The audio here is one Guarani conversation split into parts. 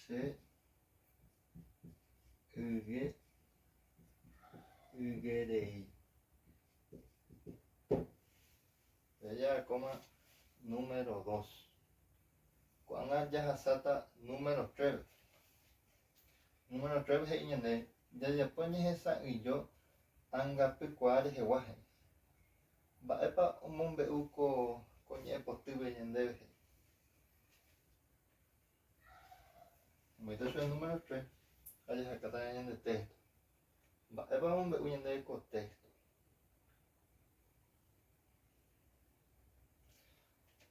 Che yge ygerei. Jajarekóma número dos. Ko'ág̃a jahasáta número tres-pe. Número tres-pe he'i ñande jajapo ñehesa'ỹijo angapykuaa rehegua he'i. Mba'épa omombe'u ko ñe'ẽpotýpe ñandéve he'i. Omoĩta chupe número tres ha jahekáta ñande téxto. Mba'épa omombe'u ñandéve ko téxto?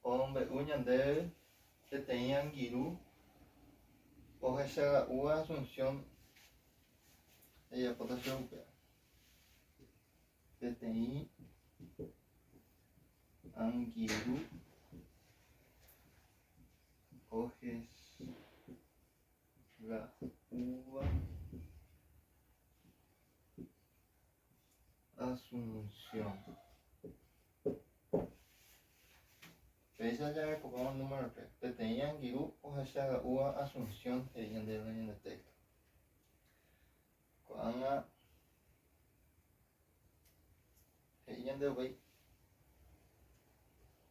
Omombe'u ñandéve peteĩ angirũ ohechaga'úva Asunción ejapóta chupe upéva. Peteĩ angirũ ohechaga'úva Asunción. Péicha jarekopáma número 3. Peteĩ angirũ ohechaga'úva Asunción he'i ñandéve ñande texto. Ko'ág̃a he'i ñande upéi,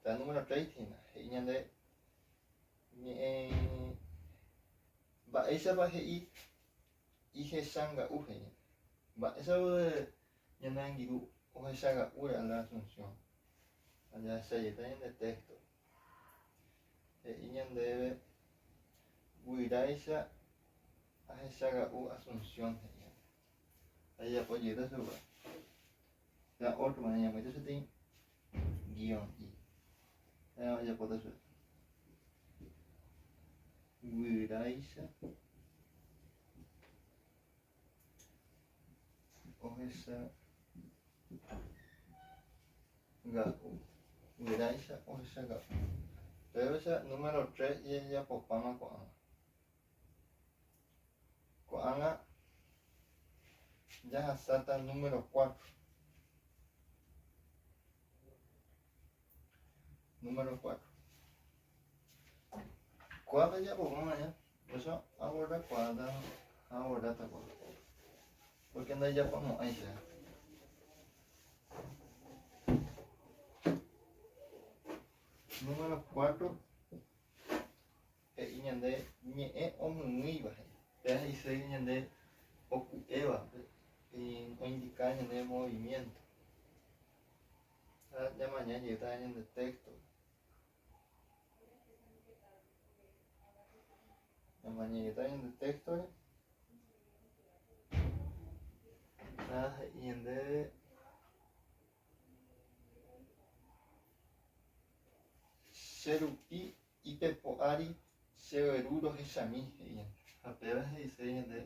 pe número 3 hína, he'i ñande ñe'ẽ mba'éichapa he'i ihechanga'u he'i ñande. Mba'éichapa ñane angirũ ohechaga'úre la Asunción. Jahechajéta ñande texto. He'i ñandéve guyráicha ahechaga'u Asunción he'i ñandéve. Ajapo jeýta chupe. La otro manera ñamoĩta peteĩ guion'i. Ajapóta chupe. Guyráicha ohecha ga'u. Guyráicha ohecha ga'u. Péicha número 3 jajapopáma ko'ág̃a. Ko'ág̃a jahasáta número 4. Número 4. Ko'ápe jajapopáma ja. Péicha aborrakuaáta ha aborráta ko'ápe. Porque ndajapomo'ãi che. Número 4. He'i ñande ñe'ẽ omymýiva he'i. Péva he'ise ñande oku'éva, oindika ñande movimiento. Ha ñamaña jeýta ñande texto. Ñamaña jeýta ñande texto-re. Ha he'i ñandéve che rupi Ipepo ári che gueru rohechami, he'i ñande. Ha péva he'ise ñande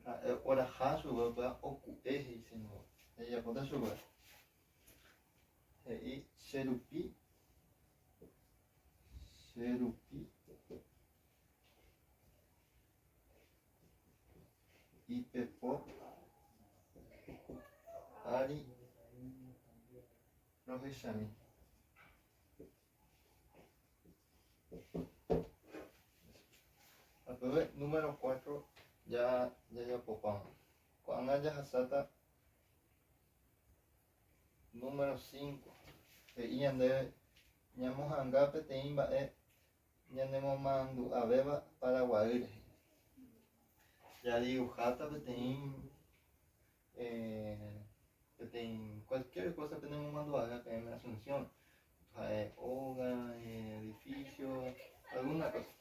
ha'e oraha chupe upéva oku'e he'ise ningo. Jajapóta chupe. He'i che rupi, che rupi ipepo ári rohechami. Apeve número 4 ja jajapopáma. Ko'ág̃a jahasáta número 5. He'i ñandéve ñamoha'anga peteĩ mba'e ñanemomandu'avéva Paraguay rehe. Jadibuháta peteĩ Peteĩ cualquier cosa penemomandu'avéva peẽme Asunción, ha'e óga, edificio, alguna cosa.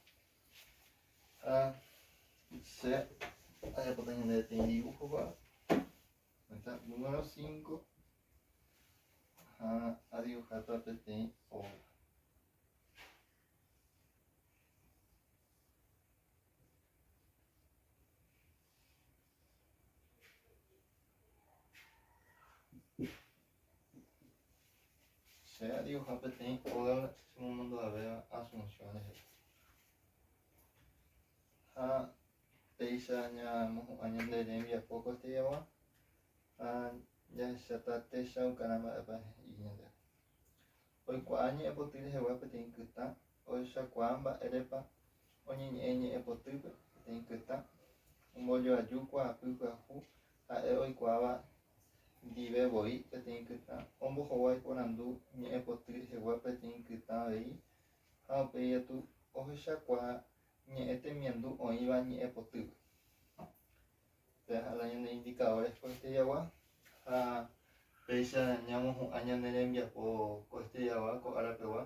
Ha che ajapóta ñande peteĩ dibujo ko'ápe. Está número 5 ha adibuháta peteĩ óga. Che adibuha peteĩ óga chemomandu'avéva Asunción rehe. Ha péicha ñamohu'ã ñande rembiapo ko estudiagua ha jahecháta techaukarã mba'épa he'i ñandéve. Oikuaa ñe'ẽpoty rehegua peteĩ kytã ohechakuaa mba'érepa oñeñe'ẽ ñe'ẽpotýpe peteĩ. peteĩ kytã, ombojoaju kuaapy pyahu ha'e oikuaáva ndive voi peteĩ kytã, ombohovái porandu ñe'ẽpoty rehegua peteĩ kytã avei ha upéi katu ohechakuaa ñe'ẽ temiandu oĩva ñe'ẽpotýpe. Péva la ñane indicadores koestediagua ha péicha ñamohu'ã ñane rembiapo koestediagua ko ára pegua.